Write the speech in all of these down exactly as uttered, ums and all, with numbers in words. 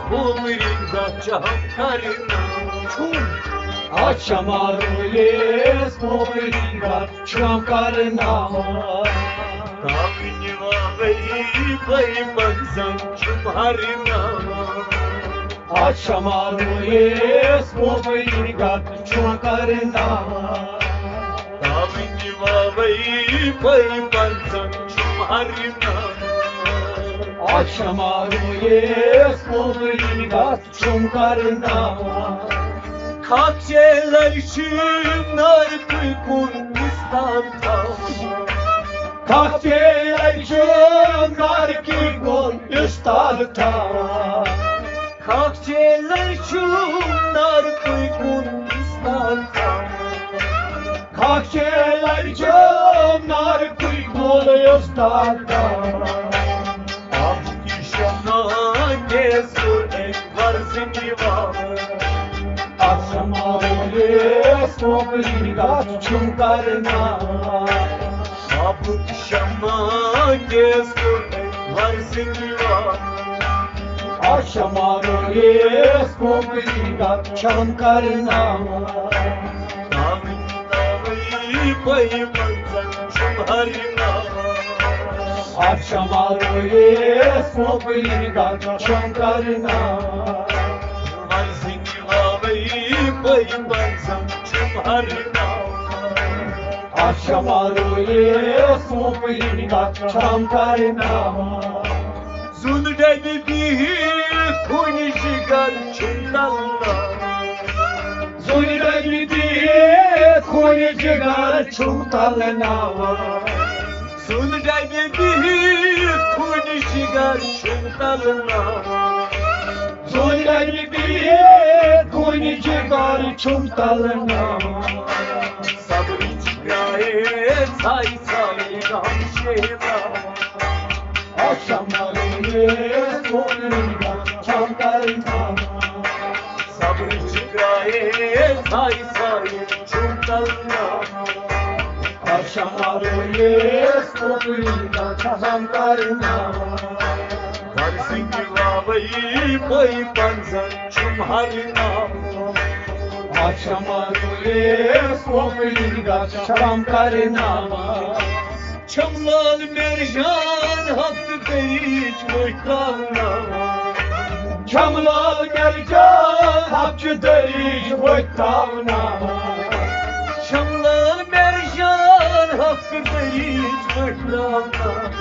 پومرِنٛگا چھم کرنا۔ چھُم۔ اَتھ شمارو ییس پومرِنٛگا چھم کرنا۔ تاوِنہِ واوے پے پنزن چھم ہرنا۔ اَتھ شمارو ییس پومرِنٛگا چھم کرنا۔ تاوِنہِ واوے پے پنزن چھم ہرنا۔ اَتھ شمارو ییس پومرِنٛگا چھم کرنا۔ کھاکچے لرِ چھِ نارکُے کُن اُستاد تھاوان۔ کھاکچے لرِ چھِ نارکُے کُن اُستاد تھاوان۔ کھاکچے لرِ چھِ نارکُے کُن اُستاد تھاوان۔ کھاکچے لرِ چھِ نارکُے کُن اُستاد تھاوان۔ آبُک یہِ شمع گیس کوٚر أمۍ ورزِ دیوان۔ اَتھ شمارو ییس پومرِنٛگا چھم کرنا۔ آبُک شمع گیس کوٚر أمۍ ورزِ دیوان۔ اَتھ شمارو ییس پومرِنٛگا چھم کرنا۔ تاوٕنۍ تاوٕنۍ پے پنزن چھم ہرنا۔ اَتھ شمارو ییس پومرِنٛگا چھم کرنا۔ ورزِ دیوان پے پنزن چھم ہرنا۔ اَتھ شمارو ییس پومرِنٛگا چھم کرنا۔ زُن ڈبہِ بِہِتھ خوٗنہِ جگر چھُم تلناوان۔ زُن ڈبہِ بِہِتھ خوٗنہِ جگر چھُم تلناوان۔ زُن ڈبہِ بِہِتھ خوٗنہِ جگر چھُم تلناوان۔ زُن ڈبہِ بِہِتھ خوٗنہِ جگر چھُم تلناوان۔ صبرٕچ گرٛایے ژھایہِ ژھایہِ غم شیہلاوان۔ اَتھ شمارو ییس پومرِنٛگا چھم کرنا۔ صبرٕچ گرٛایے ژھایہِ ژھایہِ چھم تلناوان۔ اَتھ شمارو ییس پومرِنٛگا چھم کرنا۔ ورزِ دیوان پے پنزن چھم ہرنا۔ اَتھ شمارو ییس پومرِنٛگا چھم کرنا۔ چھم لال مرجان ہفتہٕ دٔریٖچ وۄتھاوناوان۔ چھم لال مرجان ہفتہٕ دٔریٖچ وۄتھاوناوان۔ چھم لال مرجان ہفتہٕ دٔریٖچ وۄتھاوناوان۔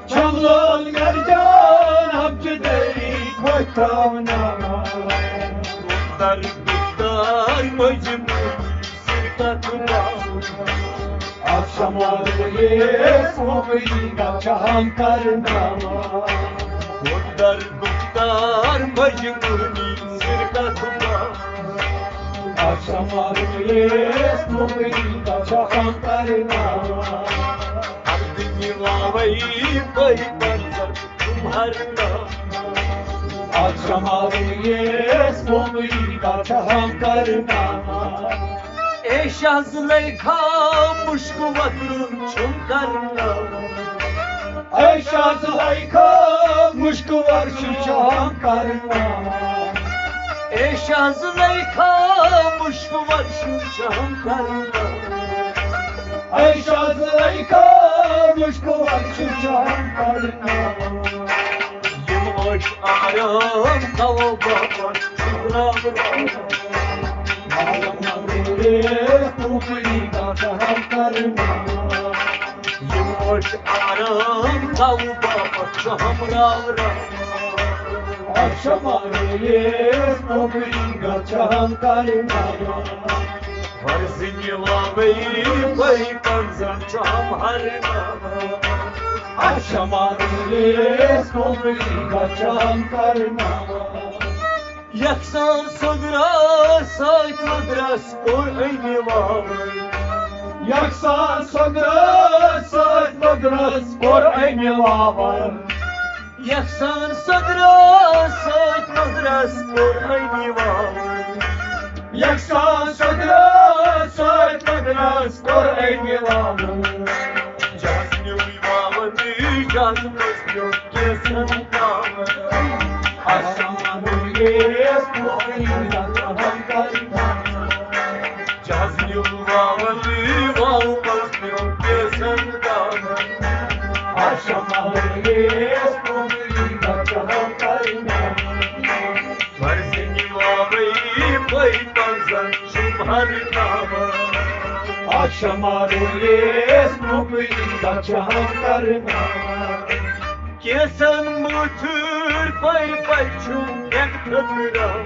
چھم لال مرجان ہفتہٕ دٔریٖچ وۄتھاوناوان۔ در گُفتار مجموعی سر کتھ باوُن۔ اَتھ شمارو ییس پومرِنٛگا چھم کرنا۔ در گُفتار مجموعی سر کتھ باوُن۔ اَتھ شمارو ییس پومرِنٛگا چھم کرنا۔ ہر دِنہِ واوے پے پنزن چھم ہرنا۔ اَتھ شمارو ییس پومرِنٛگا چھم کرنا۔ اے شاہ زلیخا مُشک وطنُن چھُم کرنا۔ اے شاہ زلیخا مُشک وطنُن چھم کرنا۔ اے شاہ زلیخا مُشک وطنُن چھم کرنا۔ اے شاہ زلیخا مُشک وطنُن چھم کرنا۔ یِم ٲسۍ آرام تھاوو باپتھ چھُم راو راو۔ یِم ٲسۍ آرام تھاوو باپتھ چھُم راو راو۔ اَتھ شمارو ییس پومرِنٛگا چھم کرنا۔ ورزِ دیوان پے پنزن چھم ہرنا۔ اَتھ شمارو ییس پومرِنٛگا چھم کرنا۔ یکسان سۄدرس سۭتۍ مدرس کوٚر أمۍ واوَر۔ یکسان سۄدرس سۭتۍ مدرس کوٚر أمۍ واوَر۔ یکسان سۄدرس سۭتۍ مدرس کوٚر أمۍ واوَر۔ یکسان سۄدرس سۭتۍ مدرس کوٚر أمۍ واوَر۔ جہاز نیوٗ واوَر، جہاز منٛز پیوٚو کیسَن تاوَر۔ اَسَم جہاز نیو واولی واو پس نیو پیسن دامن۔ مرزنی واوی پئی پنزن شمہر نامن۔ آشمارو یس مبلی دچہم کرنا۔ کیسن متھر پئی پئی چھو یک ٹھکرا۔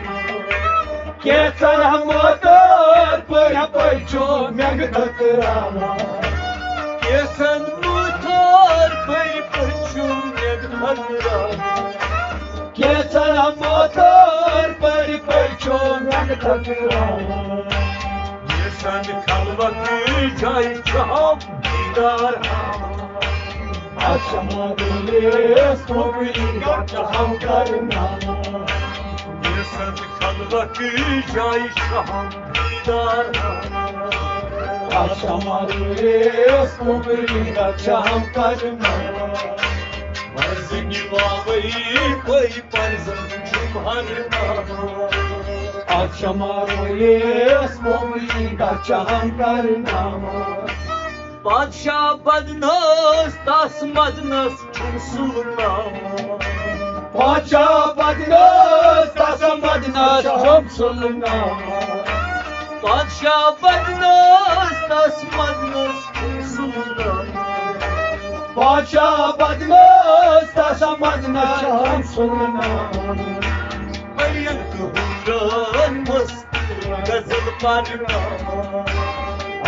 کیسن متھر پئی پئی چھو یک ٹھکرا۔ کیسن متھر پئی پئی چھو یک ٹھکرا۔ کیسن متھر پئی پئی چھو یک ٹھکرا۔ کیسن خلوت جائے چھو دیدار۔ اچھا مدلیس مبلی گچ ہم کرنا۔ یہ سب خلوت جائی شہم دیدار۔ اچھا مدلیس مبلی گچ ہم کرنا۔ مرزنی واوی کوئی پرزن جمہر نام۔ اچھا مدلیس مبلی گچ ہم کرنا۔ بادشاہ بدنس تس مدنس چھُم سُلہٕ ناو۔ بادشاہ بدنس تس مدنس چھُم سُلہٕ ناو۔ بادشاہ بدنس تس مدنس چھُم سُلہٕ ناو۔ بادشاہ بدنس تس مدنس چھُم سُلہٕ ناو۔ ؤرین تہٕ ہُرن مست غزل پرنا۔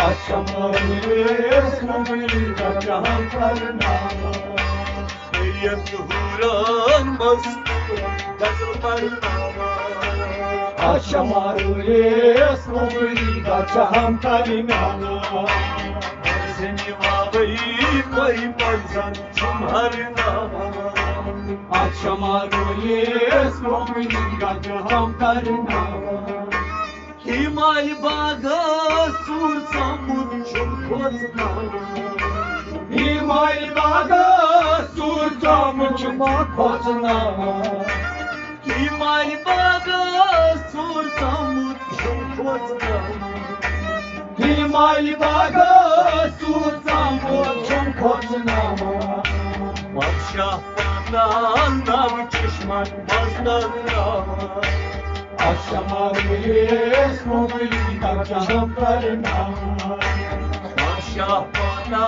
اچھا مدلیس مبلی گچ ہم کرنا۔ ؤرین تہٕ ہُرن مست غزل پرنا۔ اچھا مدلیس مبلی گچ ہم کرنا۔ مرزنی واوی کوئی پرزن جمہر نام۔ اچھا مدلیس مبلی گچ ہم کرنا۔ ہی مالی باغس ژوٗر ژامُت چھُم کھوژناوان۔ ہی مالی باغس ژوٗر ژامُت چھُم کھوژناوان۔ ہی مالی باغس ژوٗر ژامُت چھُم کھوژناوان۔ ہی مالی باغس ژوٗر ژامُت چھُم کھوژناوان۔ بادشاہ پانہ ناو چشمن منٛز نظراوان۔ اچھا مدلیس مبلی گچ ہم کرنا۔ بادشاہ پانہ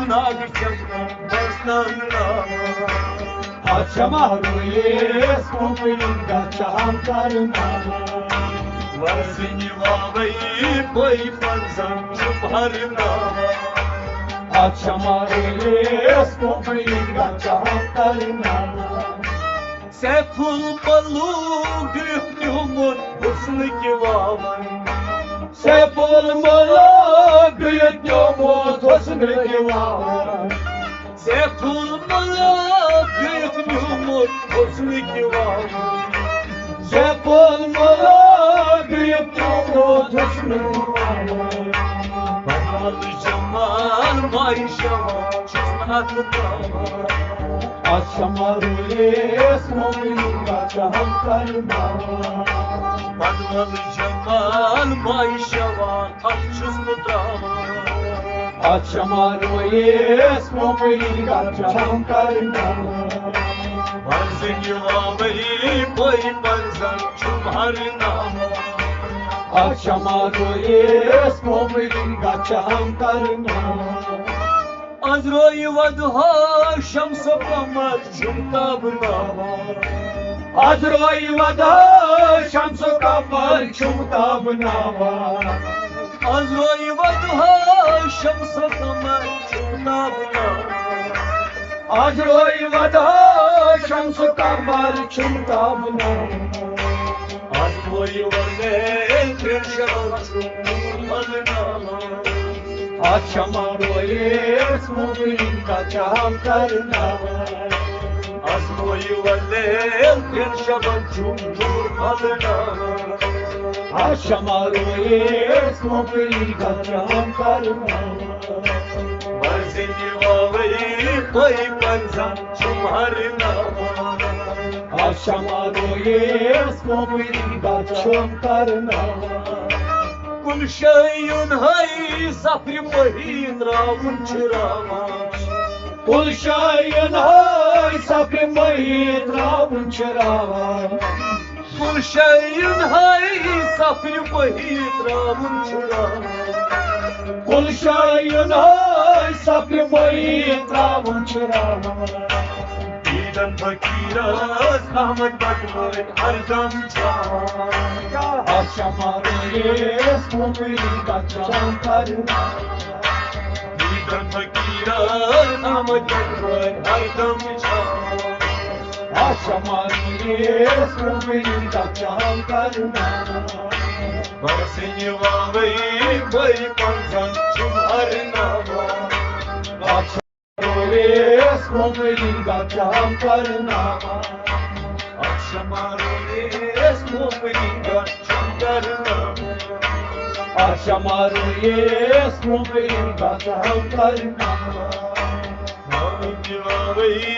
ناو چشمن منٛز نظراوان۔ اچھا مدلیس مبلی گچ ہم کرنا۔ ورزنی واوی پئی پنزن چھُم ہرناوان۔ اچھا مدلیس مبلی گچ ہم کرنا۔ سیف الملوک ڈُیِتھ نیوٗمُت حُسنہٕ کہِ واوَن۔ سیف الملوک ڈُیِتھ نیوٗمُت حُسنہٕ کہِ واوَن۔ سیف الملوک ڈُیِتھ نیوٗمُت حُسنہٕ کہِ واوَن۔ سیف الملوک ڈُیِتھ نیوٗمُت حُسنہٕ کہِ واوَن۔ بدل جمال ماہی شوان چھُس نہٕ اَتھ ترٛاوان۔ اچھا مدلیس مبلی گچ ہم کرنا۔ بدل جمال ماہی شوان اَتھ چھُس نہٕ ترٛاوان۔ اچھا مدلیس مبلی گچ ہم کرنا۔ ورزنی واوی پئی پنزن چھُم ہرناوان۔ اچھا مدلیس مبلی گچ ہم کرنا۔ از روی ودہا شمس و قمر چھُم تابناوان۔ از روی ودہا شمس و قمر چھُم تابناوان۔ از روی ودہا شمس و قمر چھُم تابناوان۔ از روی ودہا شمس و قمر چھُم تابناوان۔ از روی ودہا شمس و قمر چھُم تابناوان۔ اچھا مدلیس مبلی گچ ہم کرنا۔ از روی ودہا شمس و قمر چھُم تابناوان۔ اچھا مدلیس مبلی گچ ہم کرنا۔ ورزنی واوی پئی پنزن چھُم ہرناوان۔ اچھا مارو یس کمری بچم کرناوان۔ کُل شٲیُن ہٲے سفرِ مٔہی ترٛاوُن چھُ راوان۔ کُل شٲیُن ہٲے سفرِ مٔہی ترٛاوُن چھُ راوان۔ کُل شٲیُن ہٲے سفرِ مٔہی ترٛاوُن چھُ راوان۔ کُل شٲیُن ہٲے سفرِ مٔہی ترٛاوُن چھُ راوان۔ دیدن فقیرس آمد بٹوٲرۍ ہردم چھاوان۔ اچھا مارو یس کمری بچم کرناوان۔ دیدن فقیرس آمد بٹوٲرۍ ہردم چھاوان۔ اچھا مارو یس کمری بچم کرناوان۔ بسنہِ واوے بٔے پنزن چھُم ہرناوان۔ اچھا مارو یس کمری بچم کرناوان۔ اچھا مارو یس کمری بچم کرناوان۔ اچھا مارو یس کمری بچم کرناوان۔ بسنہِ واوے